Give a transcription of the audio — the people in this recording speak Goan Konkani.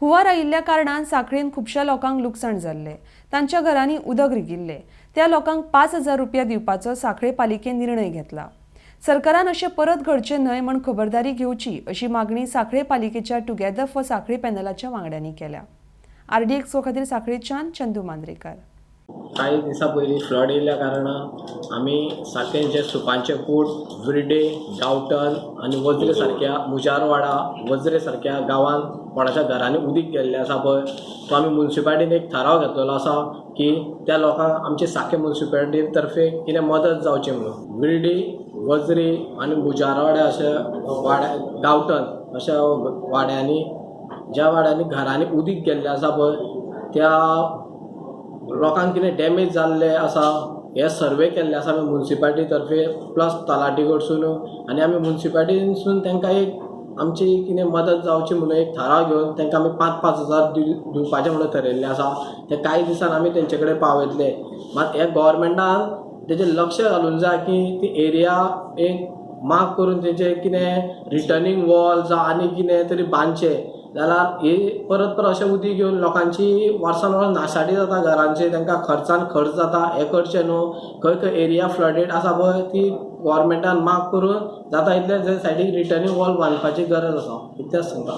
हुंवार आयिल्ल्या कारणान सांखळेन खुबश्या लोकांक लुकसाण जाल्लें. तांच्या घरांनी उदक रिगिल्लें. त्या लोकांक 5000 रुपया दिवपाचो सांखळे पालिकेन निर्णय घेतला. सरकारान अशें परत घडचें न्हय म्हण खबरदारी घेवची अशी मागणी सांखळे पालिकेच्या टुगेदर फॉर सांखळी पॅनलाच्या वांगड्यांनी केल्या. आरडीएक्स खातीर सांखळेच्यान चंदू मांद्रेकार. कांय दिसां पयलीं फ्लड येयल्ल्या कारणान आमी सातेंचे सुपांचे पूट, विर्डे, गांवटन आनी वज्रे सारक्या मुजारवाडा, वज्रे सारक्या गांवांत कोणाच्या घरांनी उदीक गेल्लें आसा पळय, तो आमी मुन्सिपाल्टीन एक थाराव घेतलेलो आसा की त्या लोकांक आमचे साखें मुन्सिपाल्टी तर्फे कितें मदत जावची म्हणून. विर्डी, वज्री आनी मुजारवाड्या अशा वाड्या, गांवटन अशा वाड्यांनी, ज्या वाड्यांनी घरांनी उदीक गेल्लें आसा पळय, त्या लोकांक कितें डॅमेज जाल्लें आसा हे सर्वे केल्ले आसा आमी मुन्सिपाल्टी तर्फे, प्लस तलाठी कडसून. आनी आमी मुन्सिपाल्टीनसून तांकां एक आमची कितें मदत जावची म्हणून एक थाराव घेवन तांकां आमी 5-5 हजार दिवपाचें म्हणून थरयल्लें आसा. ते कांय दिसान आमी तेंचे कडेन पावयतले. मात हे गोवोरमेंटान तेजेर लक्ष घालूंक जाय की ती एरिया एक मार्क करून तेजें कितें रिटर्नींग वॉल जावं आनी कितें तरी बांदचें जाल्यार ही परत परत अशें उदीक येवन लोकांची वर्सान वर्स नाशाडी जाता घरांची, तांकां खर्चान खर्च जाता. हें करचें न्हू. खंय खंय एरिया फ्लडेड आसा पळय, ती गोवोरमेंटान मार्क करून जाता इतले सायडीक रिटर्नींग वॉल बांदपाची गरज आसा, इतलेंच सांगता.